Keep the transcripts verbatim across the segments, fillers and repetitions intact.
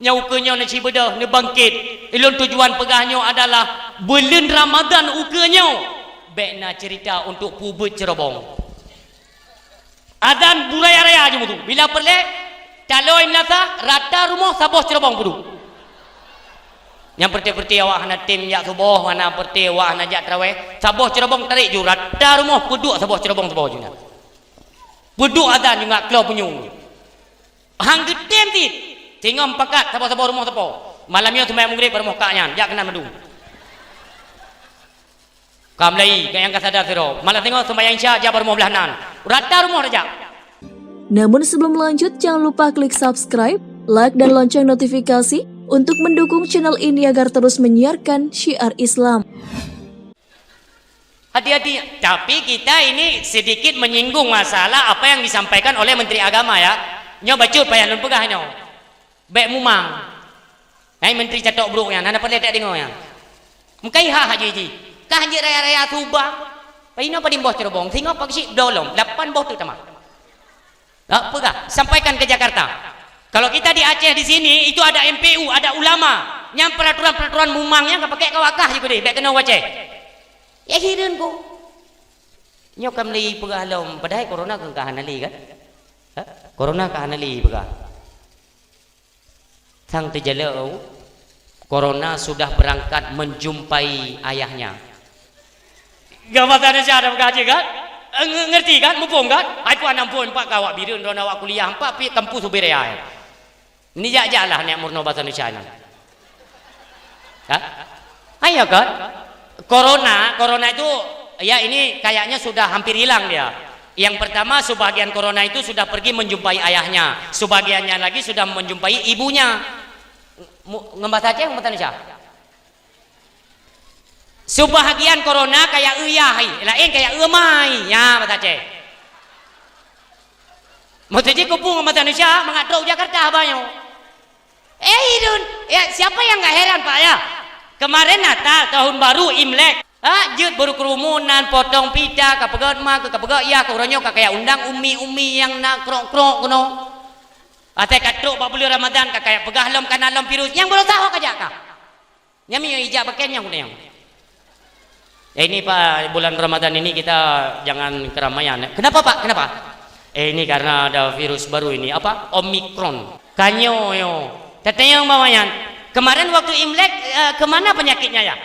Nyoe ukeue nyoe neusibeudôh, neubangkét. Ulôn tujuan peugah nyoe adalah buleuen Ramadhan ukeue nyoe, bék na ceurita untuk peubuet ceurobong. Azan beuraya-raya jeuet meuduek. Bila peureulée, taloe meunasah, rata rumoh saboh ceurobong peuduek. Nyang peureté-peureté awak hana tem jak suboh, hana peureté awak hana jak tarawéh, saboh ceurobong tarék ju, rata rumoh peuduek saboh ceurobong saboh ju nyan. Peuduek azan ju ngat klo punyueng. Han geutem cit. Singoh meupakat saboh-saboh rumoh sapo. Malam nyoe seumayang Maghrib bak rumoh kak nyan, jak keunan mandum. Ka mulai, nyang ka sadar sidroe. Malam singoh seumayang Isya jak bak rumoh blah nan. Rata rumoh tajak. Namun sebelum lanjut, jangan lupa klik subscribe, like, dan lonceng notifikasi untuk mendukung channel ini agar terus menyiarkan syiar Islam. Hati-hati, tapi kita ini sedikit menyinggung masalah apa yang disampaikan oleh Menteri Agama, ya. Nyoe bacut payah lôn peugah nyoe. Bék mumang. Hai Menteri catok brok nyan, hana peureulée tadeungoe nyan. Meukai ha haji ji. Kah jeuet raya-raya suba. Pai inoe padum boh ceurobong, singoh pagsi bloe lom, lapan boh teuk tamah. Ha, peugah, sampaikan ke Jakarta. Kalau kita di Aceh di sini, itu ada M P U, ada ulama. Nyang peraturan-peraturan mumang nyan ka pakai kawak kah ju keudeh, bék keunoe u Aceh. Ya hireuen ku. Nyoe ka mulai peugah lom, padahai corona ka hana lé kan? Ha? Corona ka hana lé peugah. Sang teujalok, corona sudah berangkat menjumpai ayahnya. Gama tanda cara meukaji kan? Nge-, ngerti kan? Muphom kan? Hai puan ampun, empat kawak bireuen, droe awak kuliah, empat pi kampus ubé raya. Ini jak-jak lah nyak murno bahasa Indonesia nyan. Ha? Ayo kan? Corona, corona itu, ya, ini kayaknya sudah hampir hilang dia. Yang pertama, sebagian corona itu sudah pergi menjumpai ayahnya, sebagiannya lagi sudah menjumpai ibunya. Mu-, ngon bahasa Aceh, ngon bahasa Indonesia? Sebahagian corona kaya eu yah, laén kaya eu mai. Nya bahasa Aceh. Maksud jih keupeue ngon bahasa Indonesia, mangat trok u Jakarta haba nyoe. Eh, Idun, ya, siapa yang nggak heran, Pak, ya? Kemarin Natal, tahun baru, Imlek. Ha, jeuet beurukrumunan, potong pita, ka peugöt ma, ka peugöt yah, ka uroe nyoe ka kaya undang umi-umi nyang na krok-krok keunoe. Asai ka trok bak buleuen Ramadan, ka kaya peugah lom kana lom virus. Nyang beureusaho ka jak ka. Nyan miyueb ijak bakén nyang kunéng. Eh, ini, Pak, bulan Ramadan ini kita jangan keramaian. Kenapa, Pak? Kenapa? Eh, ini karena ada virus baru ini, apa? Omikron. Ka nyoe, nyoe. Tatanyong bak awaknyan, kemarin waktu Imlek, eh, ke mana penyakitnya, ya?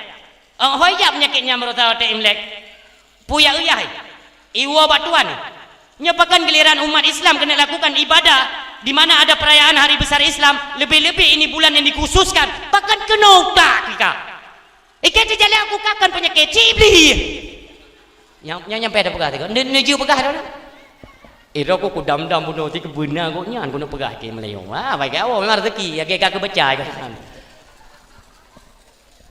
Eh, hôi jak penyakitnya meurasa watèe Imlek. Peue ya, eh, yah, eh? Iwoe bak tuan. Nyoe pakon giliran umat Islam keuneuk lakukan ibadah di mana ada perayaan hari besar Islam, lebih-lebih ini bulan yang dikhususkan. Pakon keunoe utak ika. Ika teujalak uku ka kon peunyakét cit iblih. Nyang, nyang nyampe tapeugah teuka. Neu-, neuju peugah dah. Ira ku kudam-dam bunoe ti keubeuna gobnyan keuneuk peugah ke Meulayu. Ha, bagi awak memang rezeki, ya ke ka keubaca kan.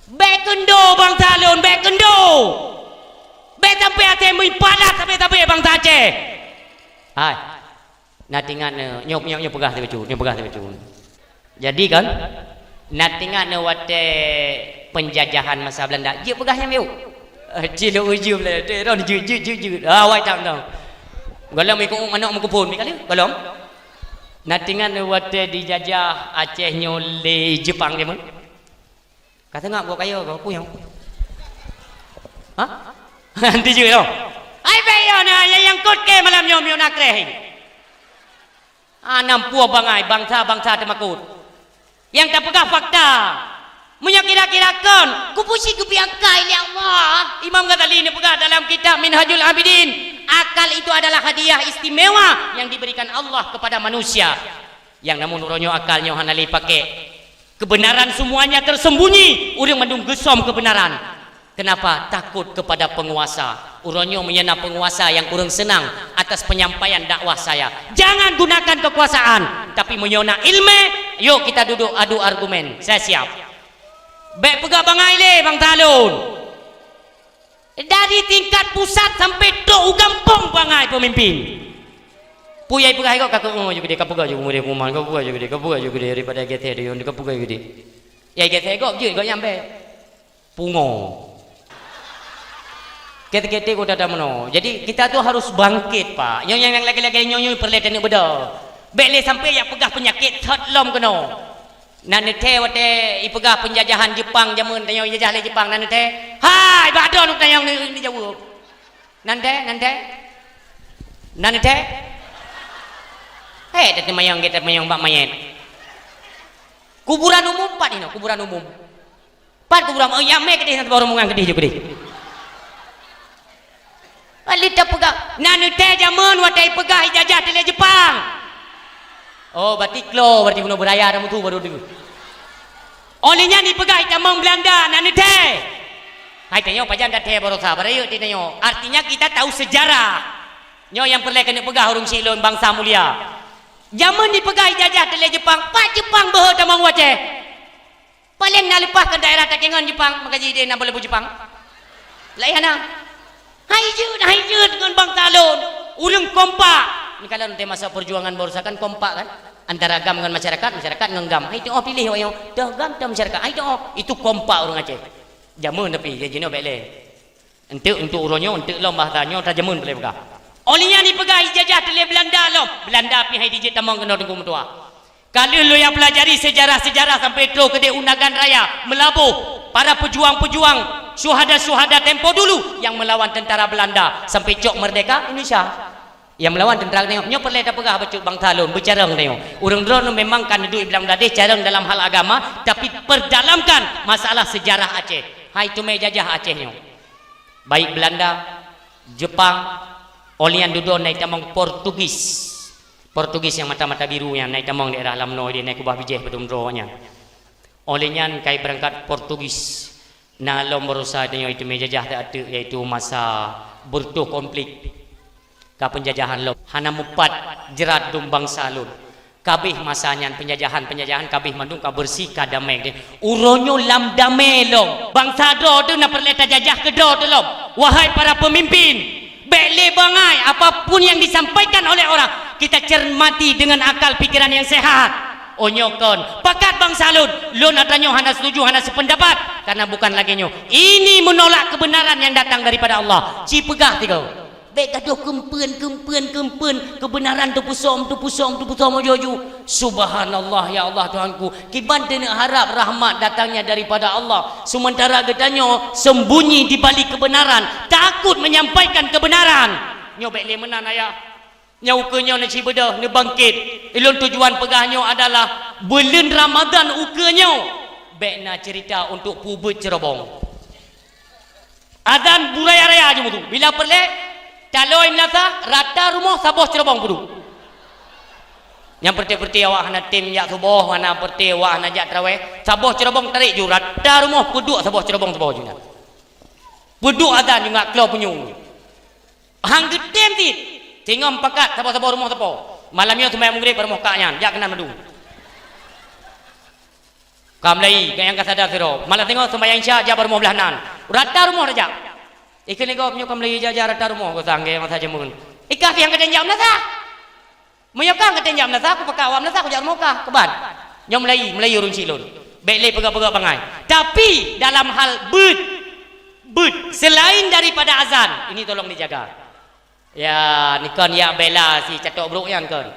Bék keundo bansa lôn, bék keundo! Bék sampoe até meuipadat sabé-sabé bansa Aceh! Hai, na teuingat nyoe, nyoe, nyoe, nyoe peugah sibacut, nyoe peugah sibacut. Jadi kan, na teuingat nyoe watèe penjajahan masa Belanda, jeuet peugah nyang miyueb. Cilok ujub lé, teuron jeuet, jeuet, jeuet, jeuet. Ah, wai tam, tam. Golom ikut manok meukeupon, mi kali, golom. Na teuingat nyoe watèe dijajah Aceh nyoe lé Jepang jameun? Ka seungab gok kayèe gok, peue nyang? Hah? Nanti jeuet, oh. Ai, bèk yo na, nyang, nyang kot ke malam nyoe, miyueb na kreh. Ah, nam peue bangai, bansa-bansa teumakot. Nyang tapeugah fakta. Meunyoe kira-kira kon, kupusi kupiakai lé Allah. Imam Ghazali neupeugah dalam kitab Minhajul Abidin, akal itu adalah hadiah istimewa yang diberikan Allah kepada manusia. Nyang namun uroe nyoe akal nyoe hana lé pakèk. Kebenaran semuanya tersembunyi, ureueng mandum geusom kebenaran. Kenapa? Takut kepada penguasa. Uroe nyoe meunyoe na penguasa nyang kureueng seunang atas penyampaian dakwah saya, jangan gunakan kekuasaan, tapi meunyoe na ileumèe, yuk kita duduk adu argumen. Saya siap. Bèk peugah bangai lé bansa lôn. Dari tingkat pusat sampai trok u gampông bangai peumimpin. Peue nyang ipeugah gob ka keu, oh, ju keudeh, ka peugah ju keudeh, kuman, ka peugah ju keudeh, ka peugah ju keudeh, daripada gét thèe, ka peugah ju keudeh. Nyang gét thèe gob jeuet, gob nyang bèk. Pungo. Ketek-ketek kota Tameno. Jadi, kita tu harus bangkit, Pak. Nyoe nyang lagèe-lagèe nyoe, nyoe peureulèe taneuk beudôh. Bèk lé sampai jak peugah peunyakét thot lom keunoe. Na neuthèe watèe ipeugah peunjajahan Jepang jameun tanyoe ijajah lé Jepang, na neuthèe? Hai, bak droeneuh tanyong ni, ni jaweueb. Na neuthèe, na neuthèe? Na neuthèe? Hei, teumanyong, teumanyong bak manyét. Kuburan umum pat inoe, kuburan umum. Pat kuburan, oh, nyang mé keudeh, na teuba rombongan keudeh, jeuet keudeh. Lé tapeugah, na neuthèe jameun watèe ipeugah ijajah lé Jepang. Oh, berarti klo, berarti bunoe beuraya dah mutu baru deungoe. Óh lheueh nyan ipeugah itamong Beulanda, na neuthèe. Hai tanyoe pajan tathèe baroesa, barayek di tanyoe. Artinya kita tahu sejarah. Nyoe nyang peureulèe keuneuk peugah ureueng syiek lôn, bansa mulia. Jameun ipeugah ijajah lé Jepang, pat Jepang beuhe tamong u Aceh. Paleng na leupah keu daerah takengon Jepang, maka jideh na boh leubeh Jepang. Laén hana. Hai jeuet, hai jeuet ngon bansa lôn. Ureueng kompak. Ni kalau nanti masa perjuangan baroesa kan kompak kan? Antara GAM ngon masyarakat, masyarakat ngon GAM. Hai teuh piléh awak nyoe. Teuh GAM, teuh masyarakat. Hai teuh. Itu kompak ureueng Aceh. Jameun tapi, ya jinoe bèk lé. Enteuk untuk uroe nyoe, enteuk lom bahasa nyoe tajameun peureulèe peugah. Óh lheueh nyan ipeugah ijajah lé Beulanda lom. Beulanda pih hai dijeuet tamong keunoe Teungku meutuah. Ka lheueh lôn jak pelajari sejarah-sejarah sampai troh keudeh u Nagan Raya, Meulaboh, para pejuang-pejuang, syuhada-syuhada tempo dulu nyang meulawan tentara Beulanda sampai cok meurdeka Indonesia. Nyang meulawan tentara nyoe, nyoe peureulèe tapeugah bacut bansa lôn, beucarông tanyoe. Ureueng droeneuh memang ka neuduek i Bangladesh, carông dalam hal agama, tapi perdalamkan masalah sejarah Aceh. Hai teumé jajah Aceh nyoe. Baik Beulanda, Jepang, óh lheueh nyan dudoe na itamong Portugis. Portugis nyang mata-mata biru nyan na itamong daerah Lamno ideh, na ikubah bijéh padum droe nyan. Óh lheueh nyan ka ibeurangkat Portugis. Na lom baroesa tanyoe teumé jajah teuh ateueh, yaitu masa beureutoh konflik. Ka peunjajahan lom. Hana mupat jeurat dum bansa lôn. Kabéh masa nyan peunjajahan-peunjajahan kabéh mandum ka beureusi, ka damé. Uroe nyoe lam damé lom. Bansa droe teuh na peureulèe tajajah keu droe teuh lom. Wahai para peumimpin, bèk lé bangai apapun nyang disampaikan oleh orang. Kita cermati dengan akal pikiran yang sehat. Oh nyoe kon, pakat bansa lôn, lôn atra nyoe hana setuju, hana sependapat. Karena bukan lagèe nyoe. Ini menolak kebenaran yang datang daripada Allah. Ci peugah tiga. Bèk gadoh keumpeuen, keumpeuen, keumpeuen, keubeunaran teupeusom, teupeusom, teupeusom aju-aju. Subhanallah, ya Allah Tuhanku, kiban teuneuk harab rahmat datangnya daripada Allah, sementara geutanyoe sembunyi di balik kebenaran, takut menyampaikan kebenaran. Nyoe bèk lé meunan, ayah. Nyang ukeue nyoe neuci beudôh, neubangkét. Ulôn tujuan peugah nyoe adalah buleuen Ramadhan ukeue nyoe bèk na ceurita untuk peubeuet ceurobong. Azan beuraya-raya jeuet meutu. Bila peureulèe, taloe meunasah, rata rumoh saboh ceurobong peuduek. Nyang peureté-peureté awak hana tem jak suboh, hana peureté awak hana jak tarawèh, saboh ceurobong tarék ju, rata rumoh peuduek saboh ceurobong saboh ju nyan. Peuduek azan ju ngat klo punyueng. Han geutem cit. Teungoh meupakat saboh-saboh rumoh sapo. Malam nyoe seumayang Maghrib bak rumoh kak nyan, jak keunan mandum. Ka mulai, nyang ka sadar sidroe. Malam teungoh seumayang Isya jak bak rumoh blah nan. Rata rumoh tajak. Ikheun lé gob nyoe ka mulai jak-jak rata rumoh, geusanggé masa jameun. Ikah pih nyang geutem jak meunasah. Meunyoe kah geutem jak meunasah, kupakat awak meunasah, kujak rumoh kah, keuban. Nyoe meulayi, meulayi ureueng syiek lôn. Bèk lé peugah-peugah bangai. Tapi dalam hal beuet, beuet selain daripada azan, ini tolong dijaga. Ya, ni kon jak bela si catok brok nyan kon.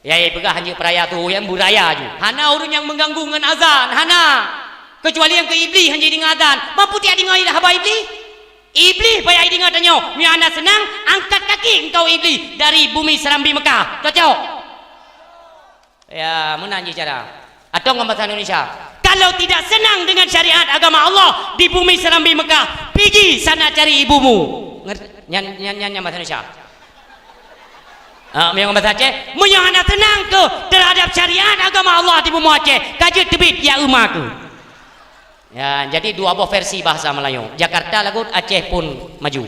Ya, ya peugah hanjeuet peuraya tuhu nyan beuraya ju. Hana ureueng nyang meuganggu ngon azan, hana. Keucuali nyang keu Iblih hanjeuet deungoe azan. Mampu tiak deungoe haba Iblih? Iblih payah jideungoe tanyoe, meunyoe hana seunang, angkat kaki engkau Iblih dari bumi Serambi Mekah. Cocok? Ya, meunan jih cara. Atau ngon bahasa Indonesia. Kalau tidak senang dengan syariat agama Allah di bumi Serambi Mekah, pigi sana cari ibumu. Nger-, nyan, nyan, nyan, nyan bahasa Indonesia. Ah, meunyoe ngon bahasa Aceh, meunyoe hana seunang keuh terhadap syariat agama Allah di bumoe Aceh, ka jeuet teubiet ya euma keuh. Ya, jadi dua boh versi bahasa Melayu. Jakarta lagut, Aceh pun maju.